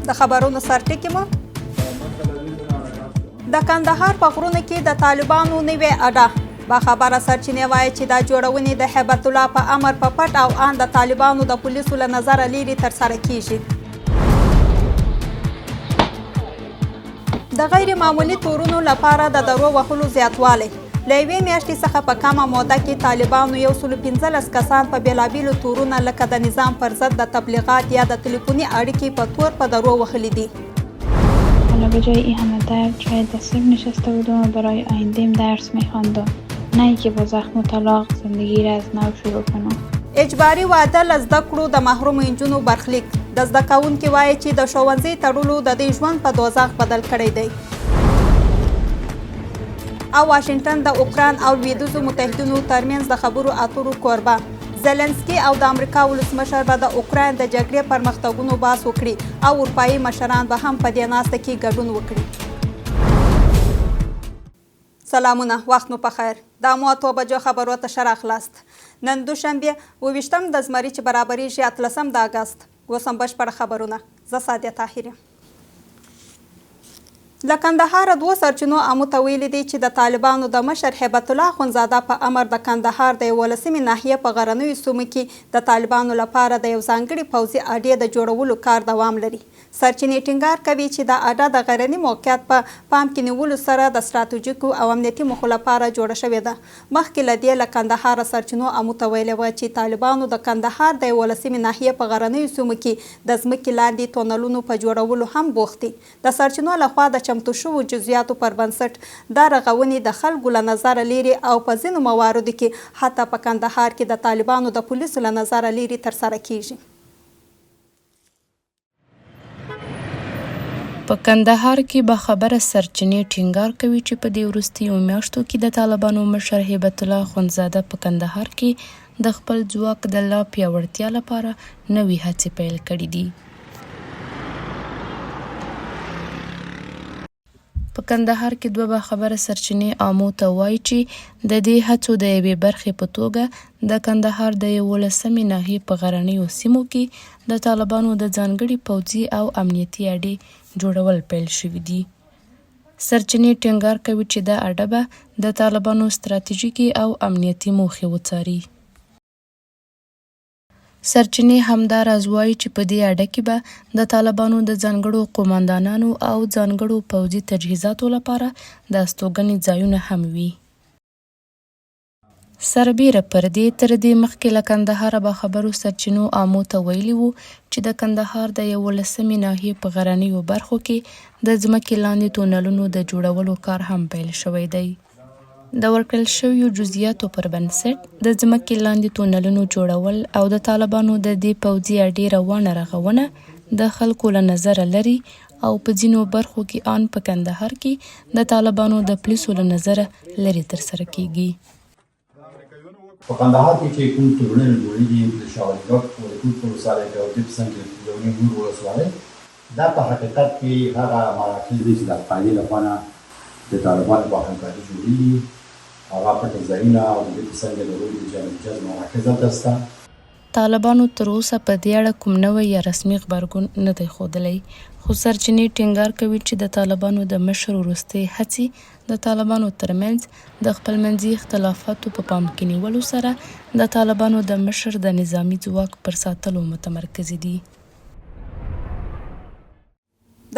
د خبرونو سرټکي مو د کندهار په غرونو کې د طالبانو نوې اډه. باخبره سرچینې وایي چې دا جوړونې د هیبت الله په امر په پټ او آن د طالبانو د پولیسو له نظره لیرې ترسره کیږي. د غیر معمولي تورونو لپاره د درو وهلو زیاتوالی. له یوې میاشتې څخه په کمه موده کې طالبانو 115 کسان په بېلابېلو تورونه لکه د نظام پر ضد د تبلیغات یا د تلیفوني اړیکې په تور په درو وهلي دي. حالا به جای این همه درد شاید در صنف نشسته بودم و برای آیندیم درس میخواندم نه اینکه با زخم و طلاق زندگی را از نو شروع کنم. اجباري واده له زده کړو د محرومو نجونو برخلیک. د زده کوونکي وایي چې د ښوونځي تړلو د دوی ژوند په دوزخ بدل کړی دی. او واشنګټن د اوکراین او لویدیځو متحدینو ترمنځ د خبرو اترو کوربه. زلنسکي او د امریکا ولسمشر به د اوکراین د جګړې پرمختګونو بحث وکړي او اروپایي مشران به هم په دې ناسته کې ګډون وکړي. سلامونه وخت مو په خیر د امو اتو بجو خبرو ته ښه راغلاست نن دوشنبه اوویشتم د زمري چې برابریږي اتلسم د اګست اوس هم بشپړ خبرونه زه سعدیه طاهر یم. له کندهاره دوو سرچینو امو ته ویلي دي چې د طالبانو د مشر هبت الله اخندزاده په امر د کندهار د یوولسمې ناحیې په غرنیو سیمو کې د طالبانو لپاره د یو ځانګړي پوځي اډې د جوړولو کار دوام لري. سرچینې ټینګار کوي چې دا اډه د غرني موقعیت په پام کې نیولو سره د ستراتیژیکو او امنیتي موخو لپاره جوړه شوې ده. مخکې له دې له کندهاره سرچینو امو ته ویلي وه چې طالبانو د کندهار د یوولسمې ناحیې په غرنیو سیمو کې د ځمکې لاندې تونلونو په جوړولو هم بوخت دي. د سرچینو له خوا د چمتو شوو جزیاتو پر بنسټ، دا رغونې د خلکو له نظره لیرې او په ځینو مواردو کې حتی په کندهار کې د طالبانو د پولیسو له نظره لیرې ترسره کیږي. په کندهار کې باخبره سرچینې ټینګار کوي چې په دې وروستیو میاشتو کې د طالبانو مشر هبت الله اخندزاده په کندهار کې د خپل ځواک د لا پیاوړتیا لپاره نوې هڅې پیل کړې دي. په کندهار کې دوه باخبره سرچینې آمو ته وايي چې د دې هڅو د یوې برخې په توګه د کندهار د یوولسمې ناحیې په غرنیو سیمو کې د طالبانو د ځانګړي پوځي او امنیتي اډې جوړول پیل شوي دي. سرچینې ټینګار کوي چې دا اډه به د طالبانو ستراتیژیکې او امنیتي موخې وڅاري. سرچینې همدا راز وايي چې په دې اډه کې به د طالبانو د ځانګړو قوماندانانو او ځانګړو پوځي تجهیزاتو لپاره د استوګنې ځایونه هم وي. سربېره پر دې، تر دې مخکې له کندهاره باخبرو سرچینو آمو ته ویلي وو چې د کندهار د یوولسمې ناحیې په غرنیو برخو کې د ځمکې لاندې تونلونو د جوړولو کار هم پیل شوی دی. د ورکړل شویو جزییاتو پر بنسټ، د ځمکې لاندې تونلونو جوړول او د طالبانو د دې پوځي اډې روانه رغونه د خلکو له نظره لرې او په ځینو برخو کې آن په کندهار کې د طالبانو د پولیسو له نظره لرې ترسره کېږي. په کندهار کې چې کوم تورنونه جوړېږي د شاه ولي کوټ په ولسوالۍ کې او دې په څنګ کې یو نیم نور ولسوالۍ دا په حقیقت کې هغه مراکز دي چې د القاعدې له خوا نه د طالبانو په همکاري جوړېږي، هغه پټ ځایونه او د دې په څنګ کې د هغوی د جلب جذب مراکز هلته شته. طالبانو تر اوسه په دې اړه کوم نوی یا رسمي غبرګون نه دی ښودلی، خو سرچینې ټینګار کوي چې د طالبانو د مشر وروستۍ هڅې د طالبانو ترمنځ د خپلمنځي اختلافاتو په پام کې نیولو سره د طالبانو د مشر د نظامي ځواک پر ساتلو متمرکزې دي.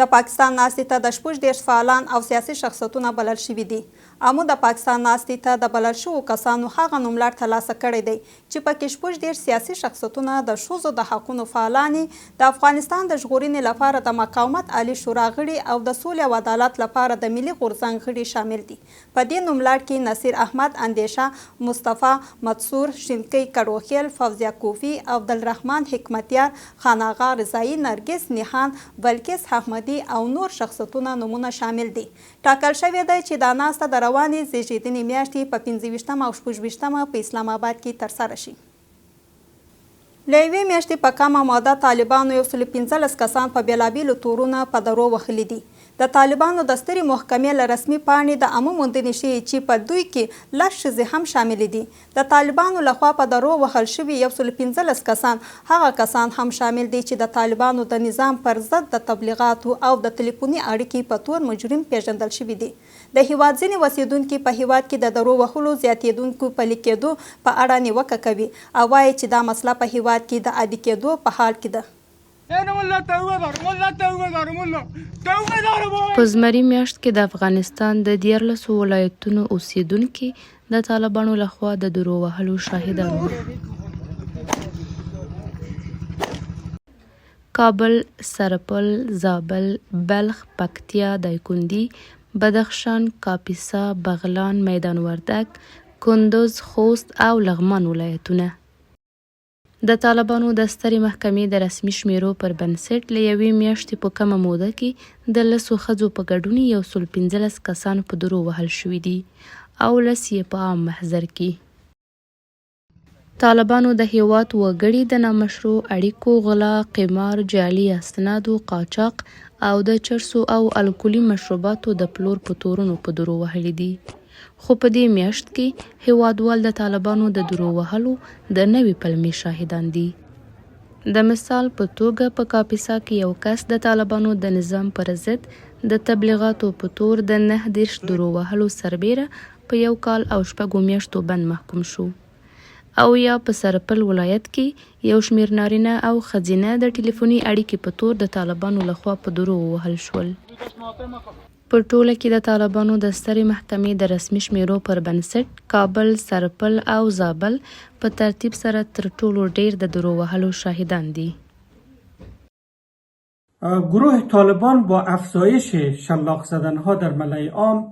د پاکستان ناستې ته د 36 فعالان او سیاسي شخصیتونه بلل شوي دي. امو د پاکستان ناستې ته د بلل شوو کسانو هغه نوملړ ترلاسه کړی دی چې په کې 36 سیاسي شخصیتونه، د ښځو د حقونو فعالانې، د افغانستان د ژغورنې لپاره د مقاومت عالي شورا غړي او د سولې او عدالت لپاره د ملي غورځنګ غړي شامل دي. په دې نوملړ کې نصیر احمد اندېشه، مصطفی مدثور، شینکۍ کړوخېل، فوزیه کوفي، عبدالرحمن حکمتیار، خان اغا رضايي، نرګس نهان، بلقیس احمدي او نور شخصیتونه نومونه شامل دي. ټاکل شوې ده چې دا ناسته د روانې زېږېدنې میاشتې په 25 مه او 26 مه په اسلام اباد کې ترسره شي. له یوې میاشتې په کمه موده طالبانو یو سل 15 کسان په بېلابېلو تورونه په درو وهلي دي. د طالبانو د سترې محکمې له رسمي پاڼې د عامه موندنې ښيي چې په دوی کې لس ښځې هم شاملې دي. د طالبانو له خوا په درو وهل شوي یو سل 15 کسان هغه کسان هم شامل دي چې د طالبانو د نظام پرضد د تبلیغاتو او د تلیفوني اړیکې په تور مجرم پېژندل شوي دي. د هېواد ځینې وسېدونکي په هېواد کې د درو وهلو زیاتېدونکو پلي کېدو په اړه نیوکه کوي او وايي چې دا مسله په هېواد کې د عادي کېدو په حال کې ده. په زمري میاشت کې د افغانستان د دیارلسو ولایتونو اوسېدونکي د طالبانو له خوا د درو وهلو شاهدان وو. کابل، سرپل، زابل، بلخ، پکتیا، دایکندي، بدخشان، کاپیسا، بغلان، میدان وردګ، کندز، خوست او لغمان ولایتونه. د طالبانو د سترې محکمې د رسمي شمېرو پر بنسټ له یوې میاشتې په کمه موده کې د لسو ښځو په ګډون یو سل 15 کسان په درو وهل شوي دي او لس یې په عام محضر کې. طالبانو د هېواد وګړي د نامشروع اړیکو، غلا، قمار، جعلي اسنادو، قاچاق او د چرسو او الکولي مشروباتو د پلور په تورونو په درو وهلي دي. خو په دې میاشت کې هېوادوال د طالبانو د درو وهلو د نوې پلمې شاهدان دي. د مثال په توګه په کاپیسا کې یو کس د طالبانو د نظام پر ضد د تبلیغاتو په تور د 39 درو وهلو سربېره په یو کال او شپږو میاشتو بند محکوم شو. او یا په سرپل ولایت کې یو شمېر نارینه او ښځینه د ټیلیفوني اړیکې په تور د طالبانو له خوا په درو ووهل شول. په ټوله کې د طالبانو د سترې محکمې د رسمي شمېرو پر بنسټ کابل، سرپل او زابل په ترتیب سره تر ټولو ډېر د درو وهلو شاهدان دي. گروه طالبان با افزایش شلاق زدنها در ملای عام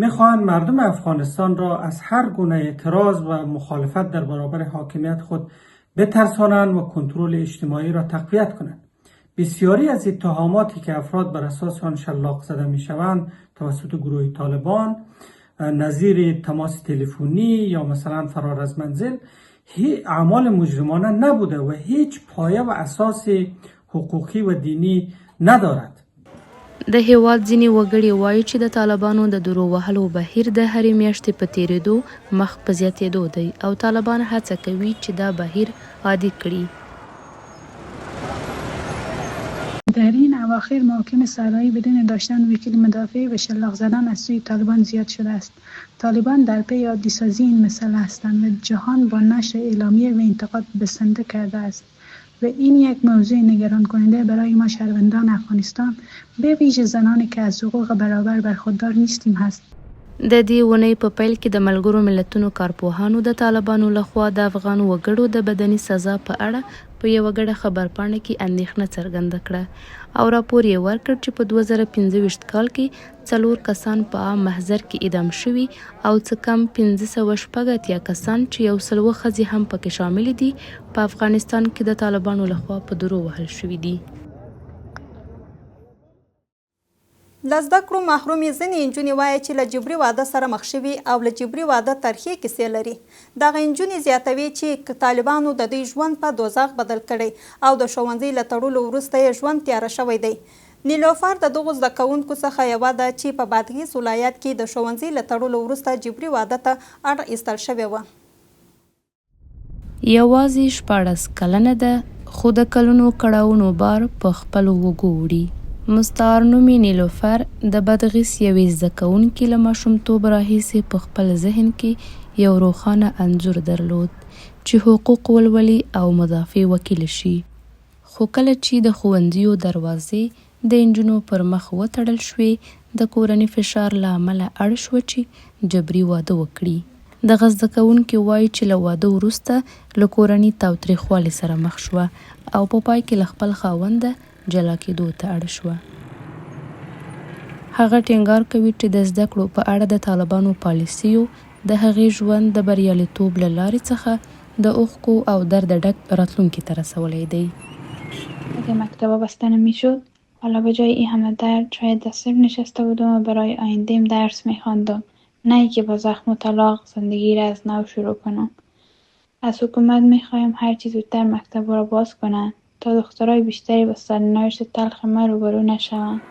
میخواهند مردم افغانستان را از هر گونه اعتراض و مخالفت در برابر حاکمیت خود بترسانند و کنترل اجتماعی را تقویت کنند. بسیاری از اتهاماتی که افراد بر اساس آن شلاق زده میشوند توسط گروه طالبان نظیر تماس تلفنی یا مثلا فرار از منزل اعمال مجرمانه نبوده و هیچ پایه و اساس حقوقی و دینی ندارد. د هېواد ځینې وګړي وايي چې د طالبانو د درو وهلو بهیر د هرې میاشتې په تېرېدو مخ په زیاتېدو دی او طالبان هڅه کوي چې دا بهیر عادي کړي. در این اواخر محاکم صحرایی بدون داشتن وکیل مدافع و شلاق زدن از سوی طالبان زیاد شده است. طالبان در پی عادی سازی این مسئله هستند و جهان با نشر اعلامیه و انتقاد بسنده کرده است و این یک موضوع نگران کننده برای ما شهروندان افغانستان به ویژه زنانی که از حقوق برابر برخوردار نیستیم هست. د دې اونۍ په پیل کې د ملګرو ملتونو کارپوهانو د طالبانو له خوا د افغان وګړو د بدني سزا په اړه په یوه ګډه خبرپاڼه کې اندېښنه څرګنده کړه او راپور یې ورکړ چې په 2025 کال کې څلور کسان په عام محضر کې اعدام شوي او څه کم 586 کسان چې یو سل اووه ښځې هم پکې شاملې دي، په افغانستان کې د طالبانو له خوا په درو وهل شوي دي. له زده کړو محرومې ځینې نجونې وایي چې له جبري واده سره مخ شوي او له جبري واده ترخې کیسې لري. دغه نجونې زیاتوي چې طالبانو د دوی ژوند په دوزخ بدل کړی او د ښوونځي له تړلو وروسته یې ژوند تیاره شوی دی. نیلوفر د دغو زده کوونکو څخه یوه ده چې په بادغیس ولایت کې د ښوونځي له تړلو وروسته جبري واده ته اړ ایستل شوې وه. یوازې 16 کلنه ده، خو د کلونو کړاوونو بار په خپلو اوږو وړي. مستعار نومې نیلوفر د بادغیس یوې زده کوونکې له ماشومتوب راهیسې په خپل ذهن کې یو روښانه انځور درلود چې حقوق ولولي او مدافع وکیله شي. خو کله چې د ښوونځيو دروازې د نجونو پر مخ وتړل شوې، د کورني فشار له امله اړ شوه چې جبري واده وکړي. دغه زده کوونکې وايي چې له واده وروسته له کورني تاوتریخوالي سره مخ شوه او په پای کې له خپل خاونده جلا کېدو ته اړ شوه. هغه ټینګار کوي چې د زده کړو په اړه د طالبانو پالیسیو د هغې ژوند د بریالیتوب له لارې څخه د اوښکو او درده ډک راتلونکي ته رسولی دی. اگه مکتبا بسته نمیشد، حالا به جای این همه درد شاید در صنف نشسته بودم و برای آیندیم درس میخواندم، نه اینکه با زخم و طلاق زندگی را از نو شروع کنم. از حکومت میخواهیم هرچه زودتر مکتب را باز کنند تا دخترای بیشتری با سرنوشت تلخ ما روبرو نشوند.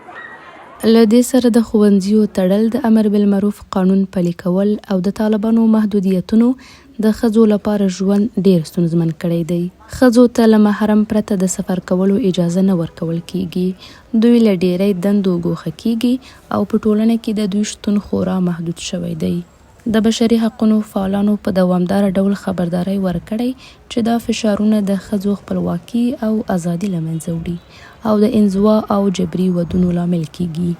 له دې سره د ښوونځيو تړل، د امر بالمعروف قانون پلي کول او د طالبانو محدودیتونو د ښځو لپاره ژوند ډېر ستونزمن کړی دی. ښځو ته له محرم پرته د سفر کولو اجازه نه ورکول کېږي، دوی له ډېری دندو ګوښه کېږي او په ټولنه کې د دوی شتون خورا محدود شوی دی. د بشري حقونو فعالانو په دوامداره ډول خبرداری ورکړی چې دا فشارونه د ښځو خپلواکي او ازادي له منځه وړي او د انزوا او جبري ودونو لامل کېږي.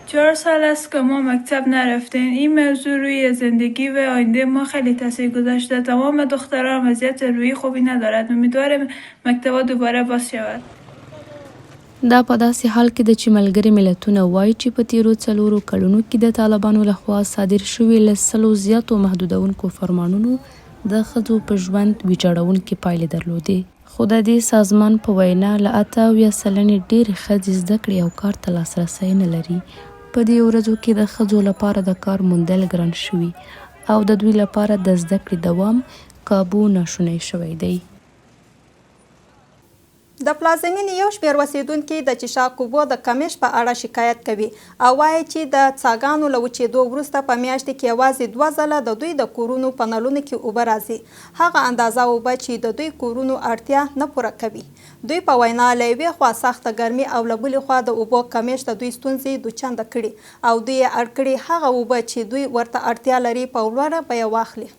چهار سال است که ما مکتب نرفتیم. این موضوع روی زندگی و آینده ما خیلی تاثیر گذاشته. تمام دختران وضعیت روحی خوبی ندارد. امیدواریم مکتبها دوباره باز شود. دا په داسې حال کې ده چې ملګري ملتونه وايي چې په تېرو څلورو کلونو کې د طالبانو له خوا صادر شوي له سلو زیاتو محدودونکو فرمانونو د ښځو په ژوند ویجاړونکې پایلې درلودې. خو د دې سازمان په وینا له 78 سلنې ډېرې ښځې زده کړې او کار ته لاسرسی نه لري. په دې ورځو کې د ښځو لپاره د کار موندل ګران شوي او د دوی لپاره د زده کړې دوام کابو ناشونی شوی دی. د پلازمینې یو شمېر اوسېدونکي د چیشاک اوبو د کمښت په اړه شکایت کوي او وایي چې د څاګانو له وچېدو وروسته په میاشتې کې یوازې دوه ځله د دوی د کورونو په نلونو کې اوبه راځي، هغه اندازه اوبه چې د دوی کورونو اړتیا نه پوره کوي. دوی په وینا له یوې خوا سخته ګرمي او له بلې خوا د اوبو کمښت د دوی ستونزې دوچنده کړي او دوی یې اړ کړي هغه اوبه چې دوی ورته اړتیا لري په لوړه بیه واخلي.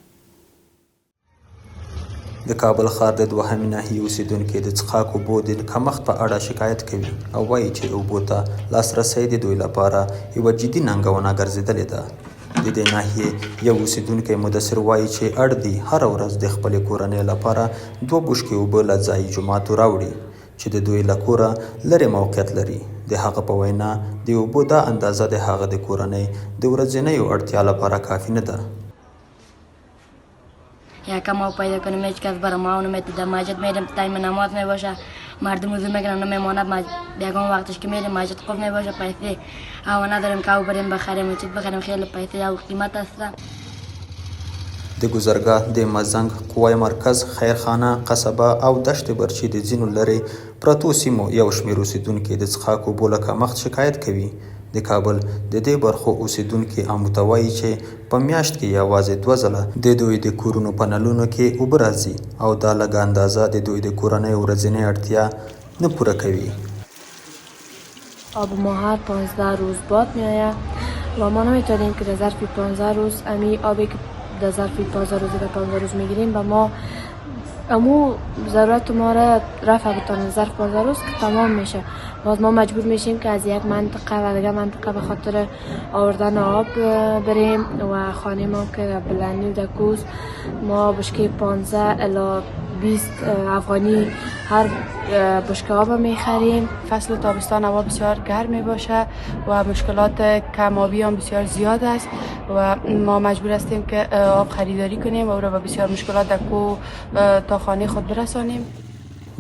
د کابل ښار د دوهمې ناحیې اوسېدونکي د څښاک اوبو د کمښت په اړه شکایت کوي او وايي چې اوبو ته لاسرسی د دوی لپاره یوه جدي ننګونه ګرځېدلې ده. د دې ناحیې یو اوسېدونکی مدثر وايي چې اړ دي هره ورځ د خپلې کورنۍ لپاره دوه بوشکې اوبه له ځايي جوماتو راوړي چې د دوی له کوره لرې موقعیت لري. د هغه په وینا، د اوبو دا اندازه د هغه د کورنۍ د ورځنیو اړتیا لپاره کافي نه ده. یکم آب پیدا کنیم هیچ کس برای ما نمیته. در مسجد میریم تایم نماز میباشه، مردم وضو میکنن نمیماند. یگان وقتش که میریم مسجد قفل میباشه، پیسه او نداریم که او بریم بخریم و چیز بخریم. خیلی پیسه او قیمت است. د ګذرګاه د مزنګ، قوای مرکز، خیرخانه، قصبه او دشت برچي د ځینو لرې پرتو سیمو یو شمېر اوسېدونکي د څښاک اوبو له کمښت شکایت کوي. د کابل د دې برخو اوسېدونکي امو ته وايي چې په میاشت کې یوازې دوه ځله د دوی د کورونو په نلونو کې اوبه راځي او دا لږه اندازه د دوی د کورنۍ ورځنۍ اړتیا نه پوره کوي. آب ما هر 15 روز باد میآید و ما نمیتونیم که در ظرف 15 روز امی آبی که در ظرف 15 روز در 15 روز میگیریم به ما امو ضرورت ما را رفع بتانه. ظرف 15 روز که تمام میشه باز ما مجبور میشیم که از یک منطقه و دیگه منطقه به خاطر آوردن آب بریم و خانه ما که در بلندی و در کوز ما بشکه 15 الی 20 افغانی هر بشکه آب میخریم. فصل تابستان هوا بسیار گرم می باشه و مشکلات کم آبی هم بسیار زیاد است و ما مجبور هستیم که آب خریداری کنیم و او را به بسیار مشکلات در کو تا خانه خود برسانیم.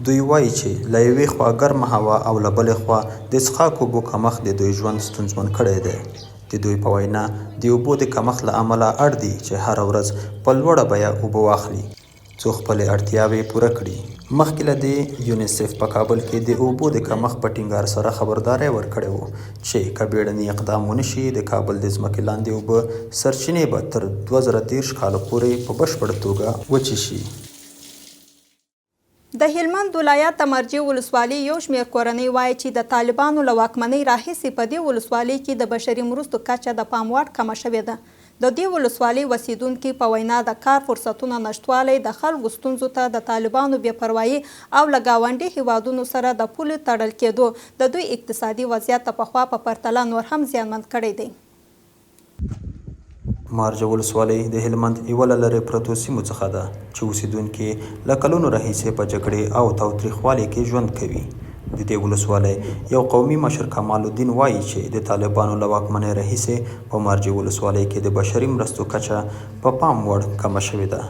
دوی وايي چې له یوې خوا ګرمه هوا او له بلې خوا د څښاک اوبو کمښت د دوی ژوند ستونزمن کړی دی. د دوی په وینا، د اوبو د کمښت له امله اړ دي چې هره ورځ په لوړه بیه اوبه واخلي، څو خپلې اړتیاوې پوره کړي. مخکې له دې یونیسف په کابل کې د اوبو د کمښت په ټینګار سره خبرداری ورکړی و چې که بیړني اقدام ونه شي، د کابل د ځمکې لاندې اوبه سرچینې به تر 2030 کال پورې په بشپړه توګه وچې شي. د هلمند ولایت د مرجع ولسوالۍ یو شمېر کورنۍ وايي چې د طالبانو له واکمنۍ راهیسې په دې ولسوالۍ کې د بشري مرستو کچه د پام وړ کمه شوې ده. د دې ولسوالۍ اوسېدونکي په وینا د کار فرصتونه نشتوالی، د خلکو ستونزو ته د طالبانو بې پروايي او له ګاونډي هېوادونو سره د پولو تړل کېدو د دوی اقتصادي وضعیت د پخوا په پرتله نور هم زیانمن کړی دی. مارجه ولسوالۍ د هلمند یوه له لرې پرتو سیمو څخه ده چې اوسېدونکي یې له کلونو راهیسې په جګړې او تاوتریخوالي کې ژوند کوي. د دې ولسوالۍ یو قومي مشر کمال الدین وايي چې د طالبانو له واکمنۍ راهیسې په مارجې ولسوالۍ کې د بشري مرستو کچه په پام وړ کمه شوې ده.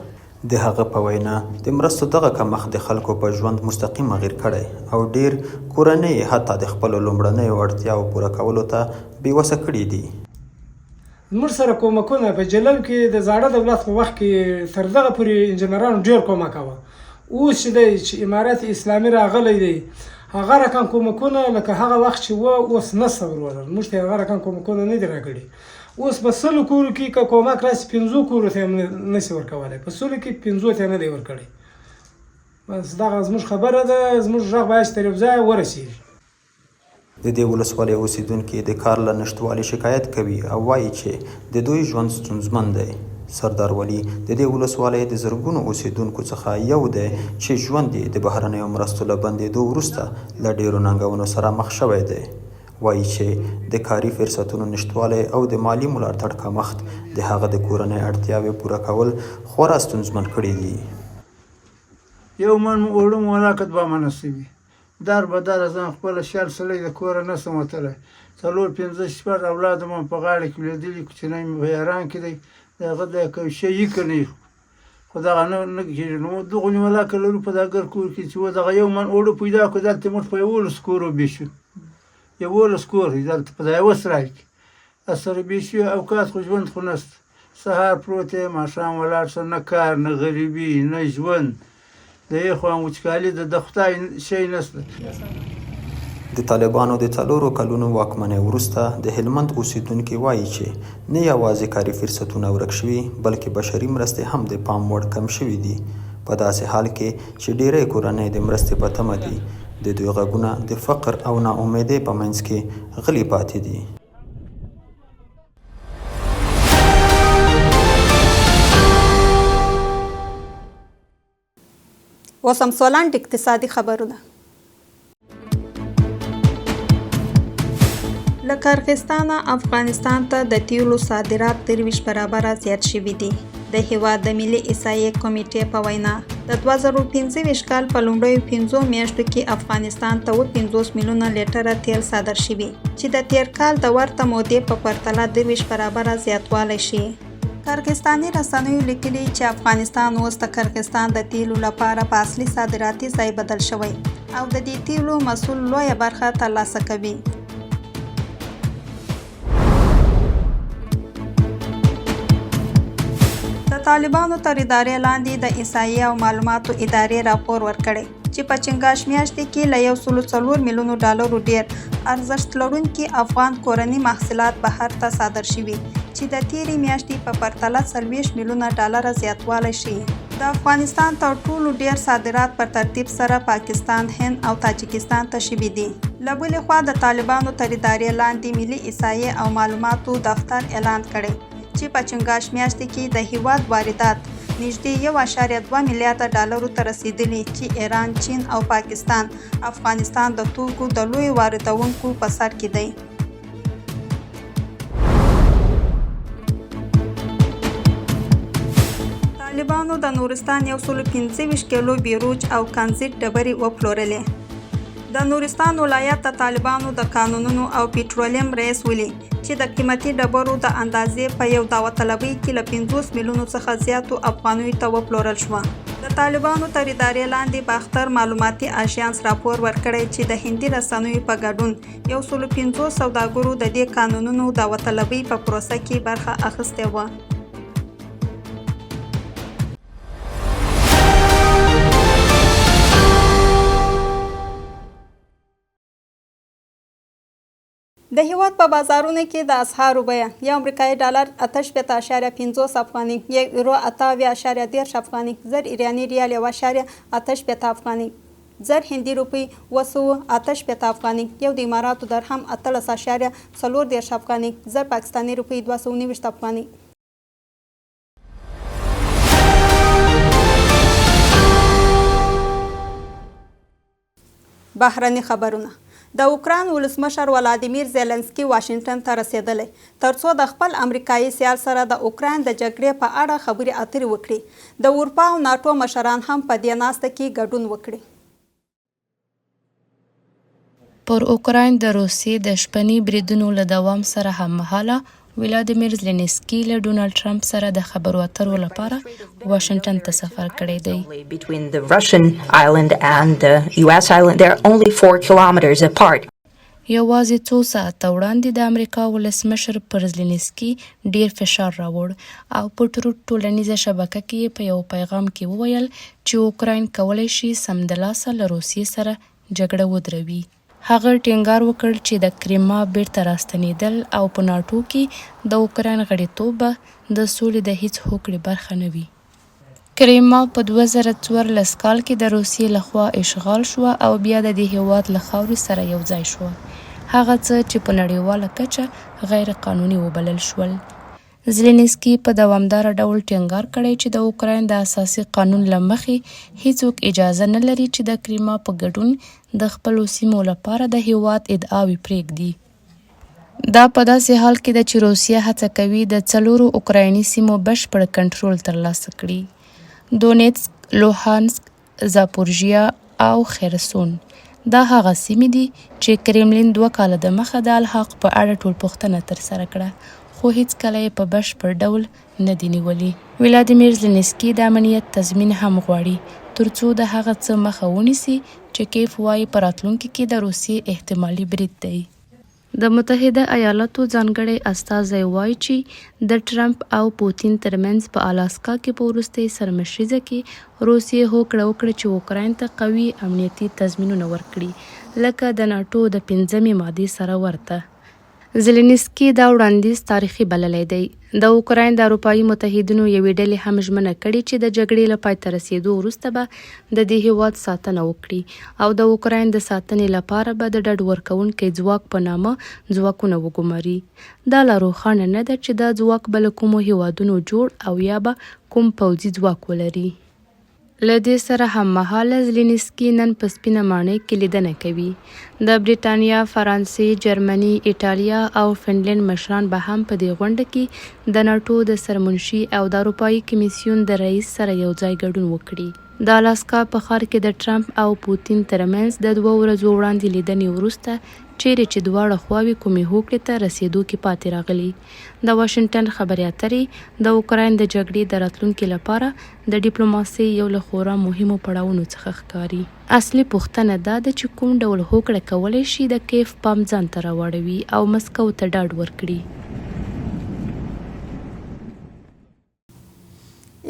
د هغه په وینا، د مرستو دغه کمښت د خلکو په ژوند مستقیم اغېر کړی او ډېر کورنۍ یې حتی د خپلو لومړنیو اړتیاوو پوره کولو ته بې وسه کړې دي. زموږ سره کومکونه په جلب کې د زاړه دولت په وخت کې تر دغه پورې انجنیرانو ډیر کومک کاوه. اوس چې دی چې امارت اسلامي راغلی دی هغه رقم کومکونه لکه هغه وخت چې وه اوس نشته وروره، موږ ته هغه رقم کومکونه نه دي راکړي. اوس په سلو کورو کې که کومک راشي پنځو کورو ته یې هم نشي ورکولی، په سلو کې پنځو ته یې نه دی ورکړی. بس دغه زموږ خبره ده، زموږ غږ باید چې تر یو ځایه ورسېږي. د دې ولسوالۍ اوسېدونکي د کار له نشتوالي شکایت کوي او وايي چې د دوی ژوند ستونزمن دی. سردار ولي د دې ولسوالۍ د زرګونو اوسېدونکو څخه یو دی چې ژوند یې د بهرنیو مرستو له بندېدو وروسته له ډېرو ننګونو سره مخ شوی دی. وايي چې د کاري فرصتونو نشتوالی او د مالي ملاتړ کمښت د هغه د کورنۍ اړتیاوې پوره کول خورا ستونزمن کړي دي. یو من اوړه مو ولاکه دوه منه سوي در به در ځم خپله شل سړی د کوره نه سم وتلی څلور پنځه شپږ اولاده مو په غاړه کې لوېدلي کوچنی مې په ایران کې دی د هغه د که شی یي که نه خو دغه نه نه کېږي نو دغونې ولاکه لرو په دا ګر کور کې چې و دغه یو من اوړه پیدا کړو دلته موږ په 11 کورو بېشو 11 کور دی دلته په دا یوه سرای کې سره بېشو اوقات خو ژوند خو نشته سهار پروت یې ماښام ولاړ شه نه کار نه غریبي نه ژوند د یې خوا وچکالي ده د خدای شی نشته. د طالبانو د څلورو کلونو واکمنۍ وروسته د هلمند اوسېدونکي وايي چې نه یوازې کاري فرصتونه ورک شوي، بلکې بشري مرستې هم د پام وړ کم شوي دي. په داسې حال کې چې ډېری کورنۍ د مرستې په تمه دي، د دوی غږونه د فقر او ناامیدۍ په منځ کې غلي پاتې دي. اوس هم څو لنډ اقتصادي خبرونه. له قرغیزستانه افغانستان ته د تیلو صادرات 23 برابره زیات شوي دي. د هیواد د ملي احصایې کمیټې په وینا د 2025 کال په لومړیو پنځو میاشتو کې افغانستان ته 50 میلیونه لیټره تیل صادر شوي چې د تیر کال د ورته مودې په پرتله 23 برابره زیاتوالی ښيي. قرغیزستاني رسنیو لیکلي چې افغانستان اوس د قرغیزستان د تیلو لپاره په اصلي صادراتي ځای بدل شوی او د دې تیلو مسول لویه برخه ترلاسه کوي. د طالبانو تر ادارې لاندې د احصایې او معلوماتو ادارې راپور ورکړی چې په چنګاښ میاشتې کې له 104 میلیونو ډالرو ډېر ارزښت لرونکي افغان کورني محصولات بهر ته صادر شوي چې د تېرې میاشتې په پرتله 40 میلیونه ډالره زیاتوالی ښيي. د افغانستان تر ټولو ډېر صادرات په ترتیب سره پاکستان، هند او تاجکستان ته شوي دي. له بلې خوا د طالبانو تر ادارې لاندې ملي احصایې او معلوماتو دفتر اعلان کړی چې په چنګاښ میاشتې کې د هېواد واردات نږدې 1.2 میلیارده ډالرو ته رسېدلي چې ایران، چین او پاکستان افغانستان د توکو د لویو واردوونکو په سر کې دی. طالبانو د نورستان 125 کیلو بیروج او کانزیټ ډبرې وپلورلې. د نورستان ولایت د طالبانو د کانونو او پټرولیم رئیس ولي چې د قیمتي ډبرو د اندازې په یو داوطلبۍ کې له 50 میلیونو څخه زیاتو افغانیو ته وپلورل شوه. د طالبانو تر ادارې لاندې باختر معلوماتي اژانس راپور ورکړی چې د هندي رسنیو په ګډون 150 سوداګرو د دې کانونونو داوطلبۍ په پروسه کې برخه اخیستې وه. د هیواد په بازارونو کې د اسعارو بیه: یو امریکایي ډالر 68.50 افغانۍ، یو یورو 78.30 افغانۍ، زر ایراني ریال 1.68 افغانۍ، زر هندي روپۍ 768 افغانۍ، یو د اماراتو درهم 18.34 افغانۍ، زر پاکستاني روپۍ 229 افغانۍ. بهرني خبرونه: د اوکراین ولسمشر ولادیمیر زیلنسکي واشنګټن ته رسېدلی ترڅو د خپل امریکايي سیال سره د اوکراین د جګړې په اړه خبرې اترې وکړي. د اروپا او ناټو مشران هم په دې ناسته کې ګډون وکړي. پر اوکراین د روسیې د شپني بریدونو له دوام سره هممهاله، ولادیمیر زلنسکي له ډونالډ ټرمپ سره د خبرو اترو لپاره واشنګټن ته سفر کړی دی. یوازې څو ساعته وړاندې د امریکا ولسمشر پر زلنسکي ډېر فشار راوړ او په ټروت ټولنیزه شبکه کې یې په یوه پیغام کې وویل چې اوکراین کولی شي سمدلاسه له روسیې سره جګړه ودروي. هغه ټینګار وکړ چې د کریما بیرته راستنیدل او په ناټو کې د اوکراین غړیتوب به د سولې د هیڅ هوکړې برخه نه وي. کریما په 2014 کال کې د روسیې له خوا اشغال شوه او بیا د دې هیواد له خاورې سره یو ځای شوه، هغه څه چې په نړیواله کچه غیر قانوني وبلل شول. زلنسکي په دوامداره ډول ټینګار کړی چې د اوکراین د اساسي قانون له مخې هیڅوک اجازه نه لري چې د کریما په ګډون د خپلو سیمو لپاره د هیواد ادعاوې پریږدي. دا په داسې حال کې ده چې روسیه هڅه کوي د څلورو اوکرایني سیمو بشپړ کنټرول ترلاسه کړي، دونیتسک، لوهانسک، زاپورژیا او خیرسون. دا هغه سیمې دي چې کرملین دوه کاله دمخه د الحاق په اړه ټولپوښتنه ترسره کړه، خو هیڅکله یې په بشپړ ډول نه دي نیولي. ولادیمیر زلنسکي د امنیت تضمین هم غواړي، ترڅو د هغه څه مخه ونیسي چې کیف وايي په راتلونکي کې د روسیې احتمالي برید دی. د متحده ایالاتو ځانګړی استازی وايي چې د ټرمپ او پوتین ترمنځ په الاسکا کې په وروستۍ سرمشریزه کې روسیې هوکړه وکړه چې اوکراین ته قوي امنیتي تضمینونه ورکړي لکه د ناټو د پنځمې مادې سره ورته. زلنسکي دا وړاندیز تاریخي بللی دی. د اوکراین د اروپايي متحدینو یوې ډلې هم ژمنه کړې چې د جګړې له پای ته رسېدو وروسته به د دې هېواد ساتنه وکړي او د اوکراین د ساتنې لپاره به د ډاډ ورکوونکی ځواک په نامه ځواکونه وګماري. دا لا روښانه نه ده چې دا ځواک به له کومو هېوادونو جوړ او یا به کوم پوځي ځواک ولري. له دې سره هممهاله زلینسکي نن په سپینه ماڼۍ کې لیدنه کوي. د بریتانیا، فرانسې، جرمني، ایټالیا او فنلنډ مشران به هم په دې غونډه کې د ناټو د سرمنشي او د اروپايي کمیسیون د رئیس سره یو ځای ګډون وکړي. د الاسکا په ښار کې د ټرمپ او پوتین ترمنځ د دوو ورځو وړاندې لیدنې وروسته چیرې چې دواړه خواوې کومې هوکړې ته رسیدو کې پاتې راغلي، د واشنګټن خبرې اترې د اوکراین د جګړې د راتلونکې لپاره د ډیپلوماسۍ یو له خورا مهمو پړاوونو څخه ښکاري. اصلي پوښتنه دا ده چې کوم ډول هوکړه کولی شي د کیف پام ځان ته راواړوي او مسکو ته ډاډ ورکړي.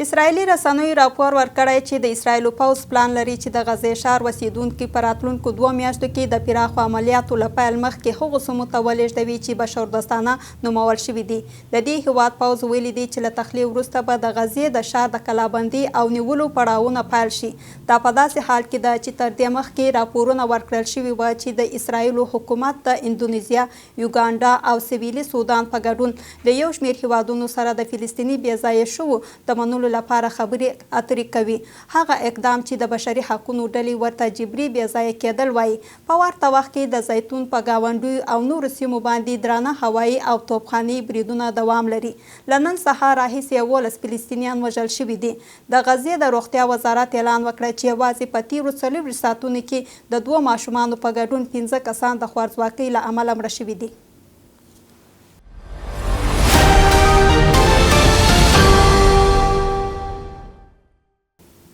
اسراییلي رسنیو راپور ورکړی چې د اسراییلو پوځ پلان لري چې د غزې ښار اوسېدونکي په راتلونکو دوو میاشتو کې د پراخو عملیاتو له پیل مخکې هغو سیمو ته ولېږدوي چې بشردوستانه نومول شوي دي. د دې هېواد پوځ ویلي دي چې له تخلیې وروسته به د غزې د ښار د کلابندي او نیولو پړاوونه پیل شي. دا په داسې حال کې ده چې تر دې مخکې راپورونه ورکړل شوي وه چې د اسراییلو حکومت د اندونیزیا، یوګانډا او سویلي سودان په ګډون له یو شمېر هېوادونو سره د فلسطیني بې ځایه شوو د منلو لپاره خبرې اترې کوي، هغه اقدام چې د بشري حقونو ډلې ورته جبري بې ځایه کېدل وايي. په ورته وخت کې د زیتون په ګاونډیو او نورو سیمو باندې درانه هوایي او توپخانهيي بریدونه دوام لري. له نن سهار راهیسې 11 فلسطینیان وژل شوي دي. د غزې د روغتیا وزارت اعلان وکړ چې یوازې په تېرو 24 ساعتونو کې د دوو ماشومانو په ګډون پنځه کسان د خوارځواکۍ له امله مړه شوي دي.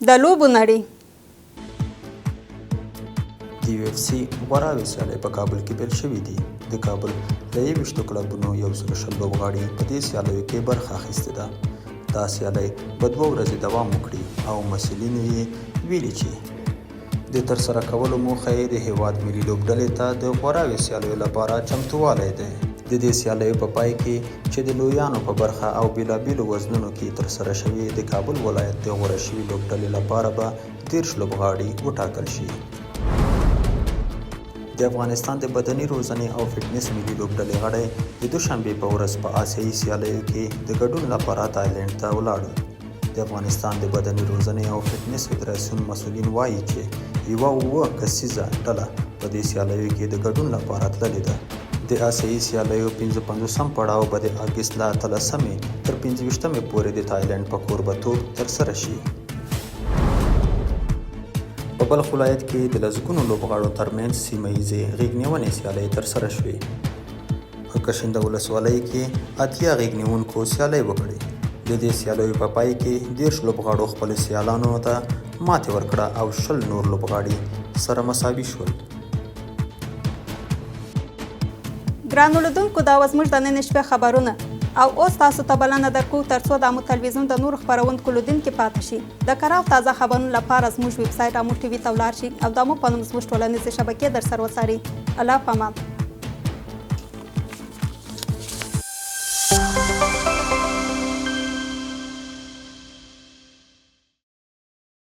د لوبو نړۍ. د یو اېف سي غوراوې سیالۍ په کابل کې پیل شوې دي. د کابل له 21 کلبونو 120 لوبغاړي په دې سیالیو کې برخه اخیستې ده. دا سیالۍ به دوه ورځې دوام وکړي او مسؤلینو یې ویلي چې د ترسره کولو موخه یې د هېواد ملي لوبډلې ته د غوراوي سیالیو لپاره چمتووالی دی. د دې سیالیو په پای کې چې د لویانو په برخه او بېلابېلو وزنونو کې ترسره شوې، د کابل ولایت د غوره شوي لوبډلې لپاره به 30 لوبغاړي وټاکل شي. د افغانستان د بدني روزنې او فټنس ملي لوبډلې غړی د دوشنبې په ورځ په آسیايي سیالیو کې د ګډون لپاره تایلنډ ته ولاړل. د افغانستان د بدني روزنې او فټنس فدراسیون مسؤلین وايي چې یوه اووه کسیزه ډله په دې سیالیو کې د ګډون لپاره تللې ده. د آسیايي سیالیو پنځه پنځوسم پړاو به د اګست له اتلسمې تر پنځه ویشتمې پورې د تایلنډ په کوربه توب ترسره شي. په بلخ ولایت کې د لسګونو لوبغاړو ترمنځ سیمه ییزې غېږنیونې سیالۍ ترسره شوې. په کشنده ولسوالۍ کې 80 غېږنیوونکو سیالۍ وکړې. د دې سیالیو په پای کې 30 لوبغاړو خپلو سیالانو ته ماتې ورکړه او 20 نور لوبغاړي سره مساوي شول. ګرانو لیدونکو، دا وه زموږ د ننې شپې خبرونه او اوس تاسو ته بلنه درکوو ترڅو د امو تلویزیون د نورو خپرونکو لیدونکي پاتې شي. د کره او تازه خبرونو لپاره زموږ ویب سایټ امو ټي وي ته ولاړ شي او د امو په نوم زموږ ټولنیزې شبکې درسره وڅاري. الله په امان.